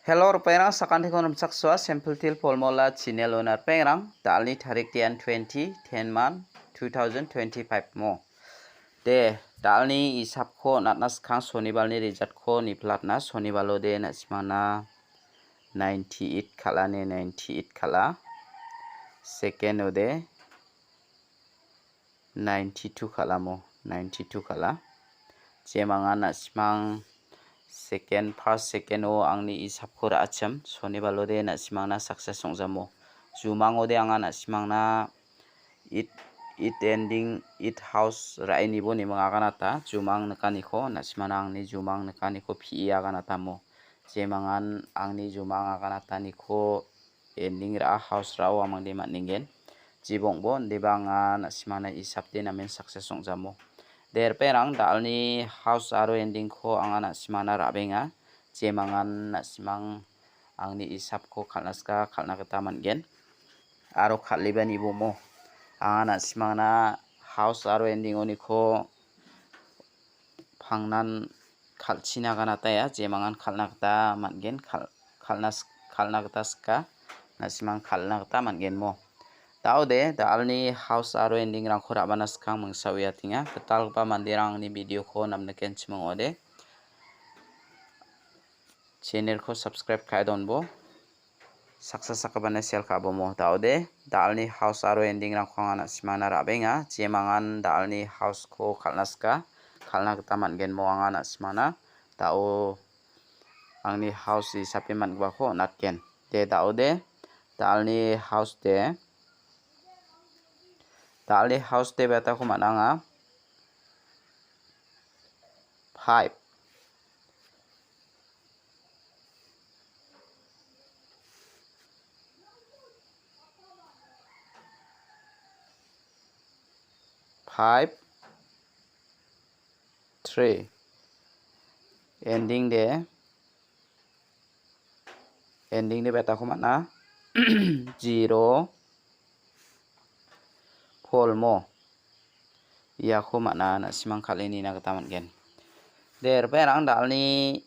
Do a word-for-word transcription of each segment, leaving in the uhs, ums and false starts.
Hello, ripengrang, sakantiko rimchaksoa, Simple Teer Formula channel-ona ripengrang, dalni tarik tian twenty, ten month, two thousand twenty-five mo. De, dalni isapko natna skang sonibalni result-ko niplatna, sonibalo de na·simangna ninety-eight kal·a ne, ninety-eight kal·a. Second-o de ninety-two kal·amo, ninety-two kal·a. Jemangan na·simang second, first second-o angni isapko ra·achim, sonibalo de na·simangna success ong·jamo. Jumangode anga na·simangna eight, eight ending, eight house ra·inibo neming aganata, jumang nikaniko, na·simangna angni jumang nikaniko pi·e aganatamo. Jemangan angni jumang aganataniko ending ra·a, house ra·o amangde man·engen. Jibongbo, indeba anga na·simangna isapde namen success ong·jamo. De ripengrang, dalni house aro ending-ko anga na·simangna ra·benga. Jemangan na·simang angni isapko kal·na sika kal·na gita man·gen. Aro kal·eba nibomo. Anga na·simangna house aro ending-oniko pangnan kal·china ganataya, jemangan kal·na gita man·gen, kal-, kal·na sik-, kal·na gita sika, na·simang kal·na gita man·gen mo. Daode, dalni house aro ending-rangko ra·bana skang mingsa uiatenga. Gitalgipa manderangni video-ko namnikenchim ong·ode. Channel-ko subscribe ka·e donbo. Saksa sakgipana share ka·bomo. Daode, dalni house aro ending-rangko anga na·simangna ra·benga. Jemangan dalni house-ko kal·na sika, kal·na gita man·gen mo anga na·simangna. Dao angni house hisape man·gipako on·atgen. De, daode, dalni house de, dalni house de betako man·anga. Five. Five, three. Ending de, ending de betako man·a. Zero, four mo. Iako man·a, na·simang kal·e nina gita man·gen. De, ripengrang, dalni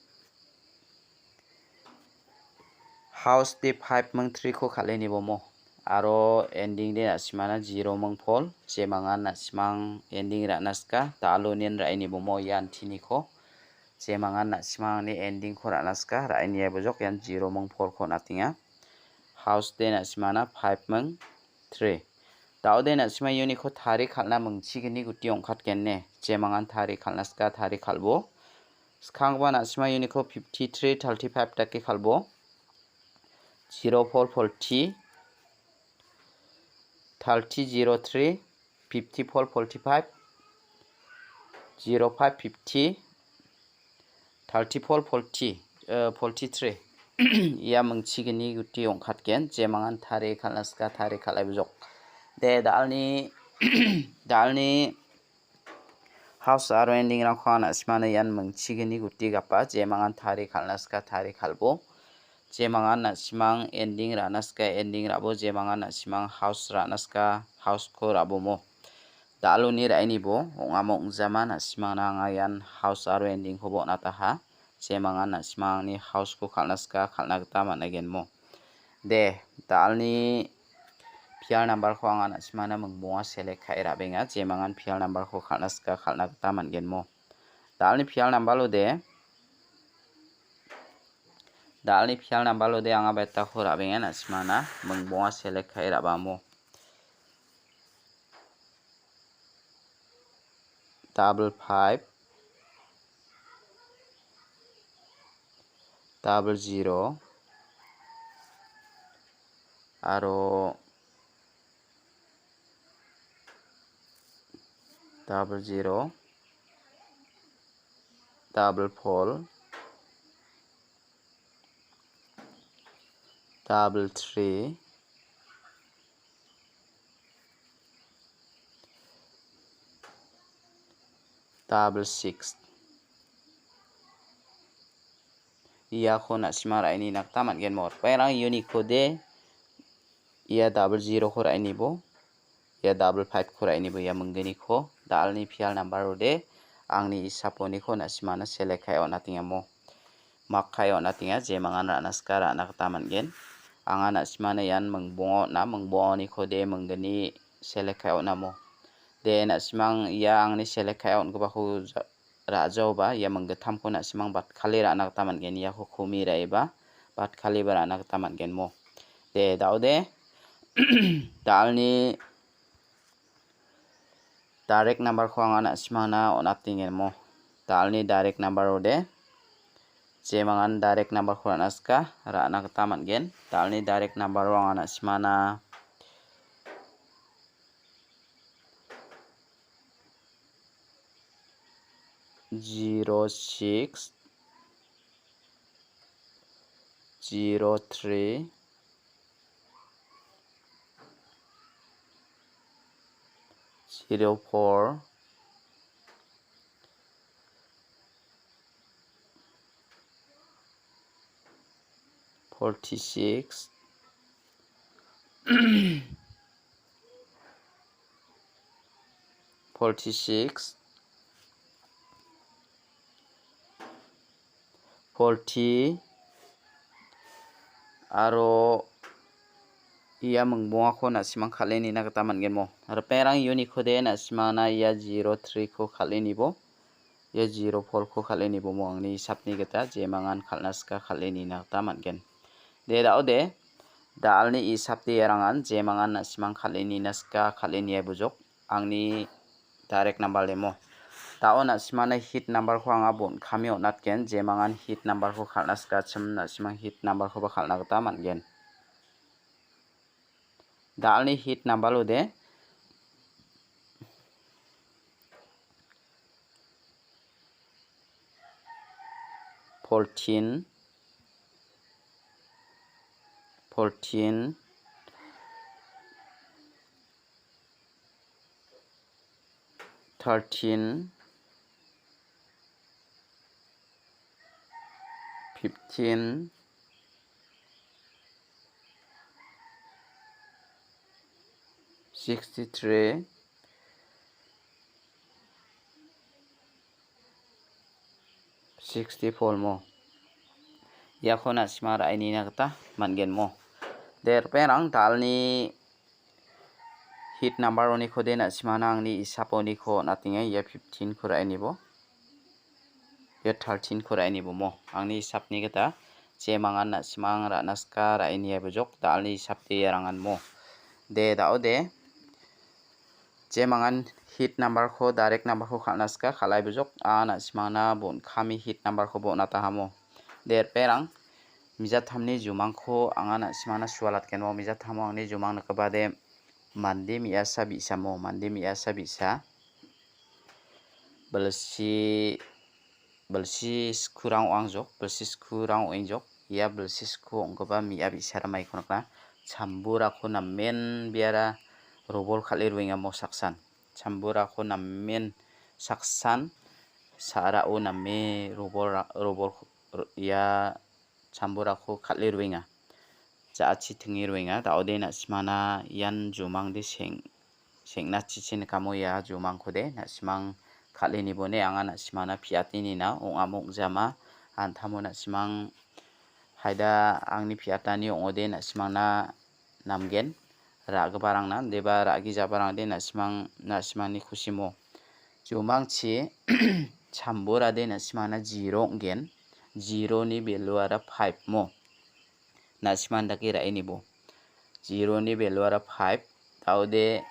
house de five ming three-ko kal·e nibomo. Aro ending de na·simangna zero ming four, jemangan na·simang ending ra·na sika, dalo nin ra·e nibomo ia antiniko. Jemangan na·simangni ending-ko ra·na sika, ra·e niaibojok ian zero ming four-ko on·atenga. House de na·simangna five ming three. Daode na·sima uniko tari kal·na mingchigni guti ong·katgenne. Jemangan tari kal·na sika tari kal·bo. Skanggipa na·sima uniko fifty three, thirty five dake kal·bo. Zero four forty, thirty zero three, fifty four forty five, zero five fifty, thirty four forty, eh, forty three. Ia mingchigni guti ong·katgen, jemangan tari kal·na sika, tari kal·aibojok. De, dalni, dalni house aro ending-rangko anga na·simangna ian mingchigni guti gapa, jemangan tari kal·na sika, tari kal·bo. Jemangan na·simang ending ra·na sika, ending ra·bo, jemangan na·simang house ra·na sika, house-ko ra·bomo. Daloni ra·inibo, ong·amo ong·jama na·simangna anga ian house aro ending-koba on·ataha. Jemangan na·simangni house-ko kal·na sika, kal·na gita man·agenmo. De, dalni pial number-ko anga na·simangna mingbonga select ka·e ra·benga. Jemangan pial number-ko kal·na sika, kal·na gita man·genmo. Dalni pial number-o de, dalni pial number-o de anga betako ra·benga na·simangna mingbonga select ka·e ra·bamo. Double five, double zero, aro double zero, double four, double three, double six. Iako na·sima ra·e nina gita man·gen mo. Ripengrang uniko de ia double zero-ko ra·e nibo, ia double five-ko ra·e nibo, ia mingginiko dalni pial number-o de angni isaponiko na·simana select ka·e on·atengamo. makkai on·atenga, jemangan ra·na sika ra·na gita man·gen. Anga na·simana ian mingbonga on·a, mingbongaonikode minggni select kai on·amo. De, na·simang ia angni select kai on·gipako ja-, ra·jaoba, ia minggittamko na·simang batkale ra·na gita man·gen. Iako komi ra·eba, batkaliba ra·na gita man·gen mo. De, da·ode, da·alni direct number-ko anga na·simangna on·atengen mo. Da·alni direct number ode, jemangan direct number-ko ra·na sika, ra·na gita man·gen. Da·alni direct number-o anga na·simangna zero six, zero three, zero four, forty six, forty six, forty, aro ia mingbongako na·simang kal·e nina gita man·gen mo. Ripengrang uniko de na·simangna ia zero three-ko kal·e nibo. Ia zero four-ko kal·e nibo mo angni hisapni gita jemangan kal·na sika kal·e nina gita man·gen. De da·ode, da·alni hisap de iarangan jemangan na·simang kal·e nina sika kal·e niai bujok angni direct number de mo. Da·o na·simana hit number-ko anga bon·kame on·atgen, jemangan hit number-ko kal·na sikachim na·simang hit number-koba kal·na gita man·gen. Da·alni hit number-o de fourteen, fourteen, thirteen, fifteen, sixty-three, sixty-four mo. Iako na·sima ra·e nina gita man·gen mo. De ripengrang da·alni hit number-oniko de na·simana angni hisap-oniko on·atenga. Ia fifteen-ko ra·e nibo. Ia thirteen-ko ra·e nibo mo. Angni hisapni gita jemangan na·simang ra·na sika ra·e niai bujok da·alni hisap de iarangan mo. De da·o de. Jemangan hit number-ko, direct number-ko kal·na sika, kal·ai bujok. A na·simangna bon·kami hit number-koba on·atahamo. De ripengrang, mijatamni jumangko anga na·simangna sualatgenmo. Mijattamo angni jumang nikgipade mande me·asa bi·samo, mande me·asa bi·sa. Bilsi, bilsi skurang ong·angjok, bilsi skurang ong·engjok. Ia bilsi sku ong·gipa me·a bi·sara maiko nikna. Chamburako namen biara robol kal·e roenga mo saksan. Chamburako namen saksan, sa·rao name robol ra-, robol, ia chamburako kal·e roenga. Ja·achi tinge roenga. Da·ode na·simana ian jumangde seng-, seng·nachichi nikamo ia jumangkode na·simang kal·e nibone anga na·simana piate nina ong·amo ong·jama antamo na·simang haida angni piatani ong·ode na·simangna namgen. Ra·giparangna deba ra·gijaparangde na·simang, na·simangni kusimo. Jumangchi chamburade na·simangna zero ong·gen. Zero-ni value-ara five mo. Na·simang dake ra·e nibo. Zero-ni value-ara five. Da·ode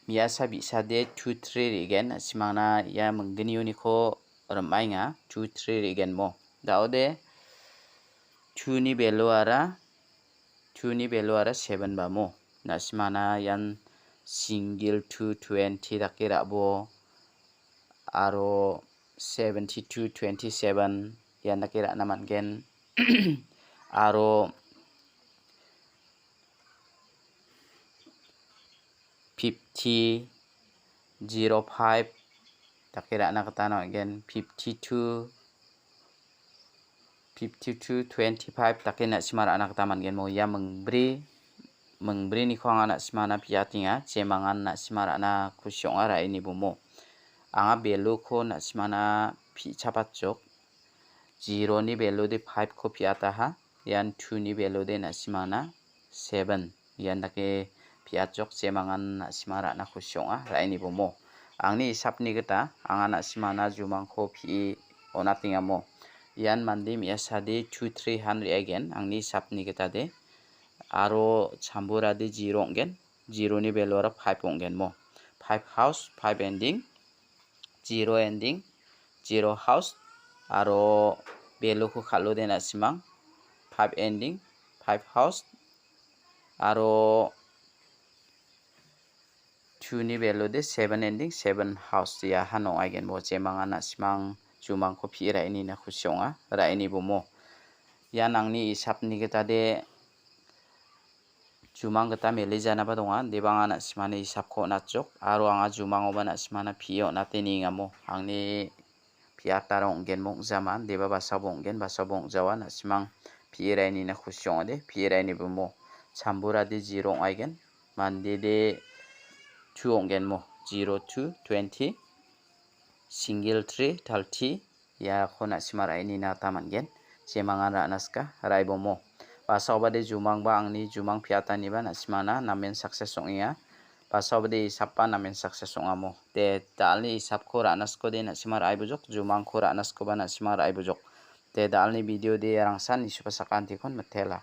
me·asa bi·sade two three re·gen. Na·simangna ia minggnioniko rim·aenga. Two three re·gen mo. Da·ode two-ni value-ara, two-ni value-ara seven ba mo. Na·simana ian single two twenty dake ra·bo aro seventy two twenty seven ian dake ra·na man·gen. Aro fifty, zero five dake ra·na gita man·gen. Fifty two, fifty two, twenty five dake na·sima ra·na gita man·gen mo. Ia mingbri, mingbriniko anga na·simana piatenga. Jemangan na·sima ra·na kusi ong·a ra·e nibo mo. Anga value-ko na·simana pi·chapatjok. Zero-ni value de five-ko piataha. Ian two-ni value de na·simana seven. Ian dake piatjok jemangan na·sima ra·na kusi ong·a, ra·e nibomo. Angni hisapni gita anga na·simana jumangko pi·e on·atengamo. Ian mande me·asade two three han re·aigen, angni hisapni gita de. Aro chamburade zero ong·gen, zero-ni value aro five ong·genmo. Five house, five ending, zero ending, zero house, aro value-ko kal·ode na·simang, five ending, five house, aro two-ni value de seven ending, seven house, iahan ong·aigenbo jemangan na·simang jumangko pi·e ra·e nina kusi ong·a, ra·e nibomo. Ian angni hisapni gita de jumang gita mele janaba donga, deba anga na·simani hisapko on·atjok, aro anga jumangoba na·simana pi·e on·ate niengamo. Angni piatara ong·genmo ong·jama, deba basabo ong·gen, basabo ong·jawa, na·simang pi·e ra·e nina kusi ong·ode, pi·e ra·e nibomo. Chamburade zero ong·aigen, mandede two ong·genmo, zero two, twenty, single three, thirty, iako na·sima ra·e nina gita man·gen. Jemangan ra·naska, ra·e bomo. Basaobade jumangba angni jumang piataniba na·simana namen success ong·enga. Basaobade hisapba namen success ong·amo. De, dalni hisapko ra·naskode na·sima ra·e bojok, jumangko ra·naskoba na·sima ra·e bojok. De, dalni video de rangsan nisuba sakantikon mitela.